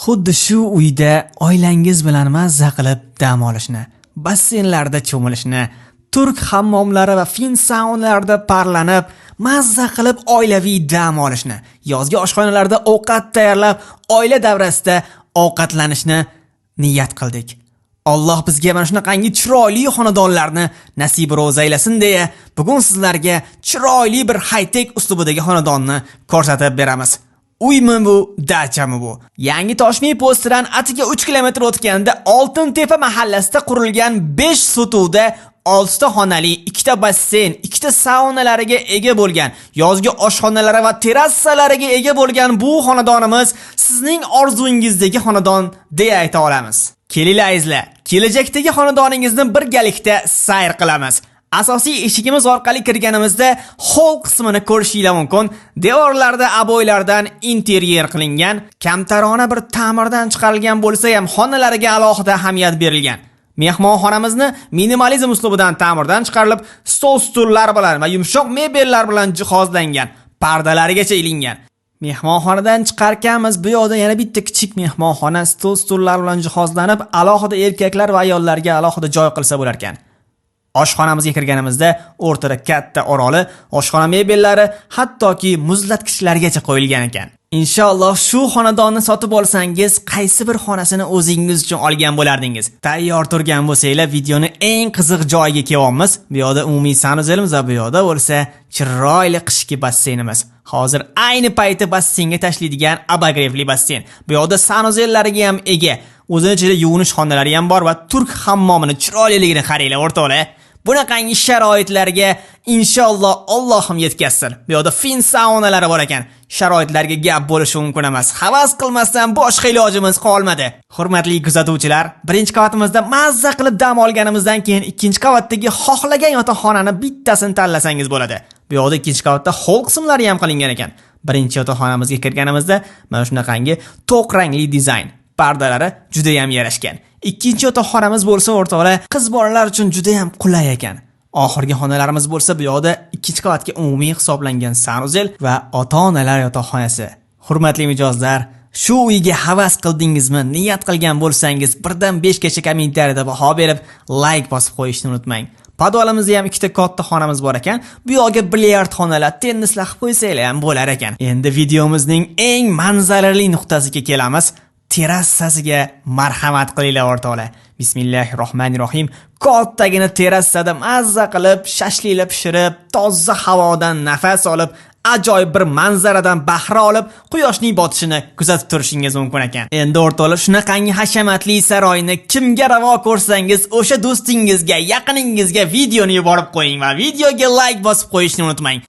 Xuddi shu uyda oilangiz bilan mazza qilib dam olishni, basseynlarda cho'milishni, turk hammomlari va fin saunalarda parlanib, mazza qilib oilaviy dam olishni, yozgi oshxonalarda ovqat tayyorlab, oila davrasida ovqatlanishni niyat qildik. Alloh bizga mana shunaqangi chiroyli xonadonlarni nasib ro'za aylasin deya, bugun sizlarga chiroyli bir high-tech uslubidagi xonadonni ko'rsatib beramiz. Uymi bu, dachami bu? Yangi Toshmiy postidan atiga 3 kilometr o'tganda Oltintepa mahallasida qurilgan 5 sotuvda 6 ta xonali, 2 ta basseyn, 2 ta saunalariga ega bo'lgan, yozgi oshxonalari va terrasalariga ega bo'lgan bu xonadonimiz sizning orzungizdagi xonadon deya ayta olamiz. Kelinglar azizlar, kelajakdagi xonadoningizni birgalikda sayr qilamiz. Asosiy eshigimiz orqali kirganimizda hol qismini ko'rishinglar mumkin. Devorlarda oboylardan interyer qilingan, kamtarona bir ta'mirdan chiqarilgan bo'lsa ham xonalariga alohida ahamiyat berilgan. Mehmonxonamizni minimalizm uslubidan ta'mirdan chiqarilib, stol stullar bilan va yumshoq mebellar bilan jihozlangan, pardalarigacha ilingan. Mehmonxonadan chiqarkanmiz, bu yoqda yana bitta kichik mehmonxona stol stullar bilan jihozlanib, alohida erkaklar va ayollarga alohida joy qilsa bo'lar ekan. Oshxonamizga kirganimizda o'rtada katta oroli, oshxona mebellari, hattoki muzlatgichlargacha qo'yilgan ekan. Inshaalloh shu xonadonni sotib olsangiz, qaysi bir xonasini o'zingiz uchun olgan bo'lardingiz? Tayyor turgan bo'lsanglar, videoni eng qiziq joyiga kelyapmiz. Bu yoqda umumiy sanuzelimiz va bu yoqda bo'lsa chiroyli qishki basseynimiz. Hozir ayni payti basseynga tashlaydigan обогрев li basseyn. Bu yoqda sanuzellariga ham ega. O'zini ichida yuvinish xonalari ham bor va turk hammomini chiroyliligini qaranglar, o'rtoqlar. Bunaqangi sharoitlarga inshaalloh Allohim yetkazsin. Bu yoqda fin saunalari bor ekan. Sharoitlarga gap bo'lishi mumkin emas. Havas qilmasdan boshqa ilojimiz qolmadi. Hurmatli kuzatuvchilar, birinchi qavatimizda mazza qilib dam olganimizdan keyin ikkinchi qavatdagi xohlagan yotoqxonani bittasini tanlasangiz bo'ladi. Bu yoqda ikkinchi qavatda hol qismlari ham qilingan ekan. Birinchi yotoqxonamizga kirganimizda mana shunaqangi to'q rangli dizayn, pardalari juda ham yarashgan. Ikkinchi yotoqxonamiz bo'lsa, o'rtoqlar, qiz bolalar uchun juda ham qulay ekan. Oxirgi xonalarimiz bo'lsa, bu yoqda ikkinchi qavatga umumiy hisoblangan sanuzel va ota-onalar yotoqxonasi. Hurmatli mijozlar, shu uyga havas qildingizmi? Niyat qilgan bo'lsangiz, birdan 5 gacha kommentariyada baho berib, like bosib qo'yishni unutmang. Podvalimizda ham ikkita katta xonamiz bor ekan. Bu yoqga bilyard xonalar, tennislar qilib qo'ysanglar ham bo'lar ekan. Endi videomizning eng manzarali nuqtasiga kelamiz. Terrasasiga marhamat qilinglar, o'rtoqlar. Bismillahirrohmanirrohim. Kattagina terrasada mazza qilib shashliklar pishirib, toza havodan nafas olib, ajoyib bir manzaradan bahra olib, quyoshning botishini kuzatib turishingiz mumkin ekan. Endi o'rtoqlar, shunaqangi hashamatli saroyni kimga ravo ko'rsangiz, o'sha do'stingizga, yaqiningizga videoni yuborib qo'ying va videoga like bosib qo'yishni unutmang.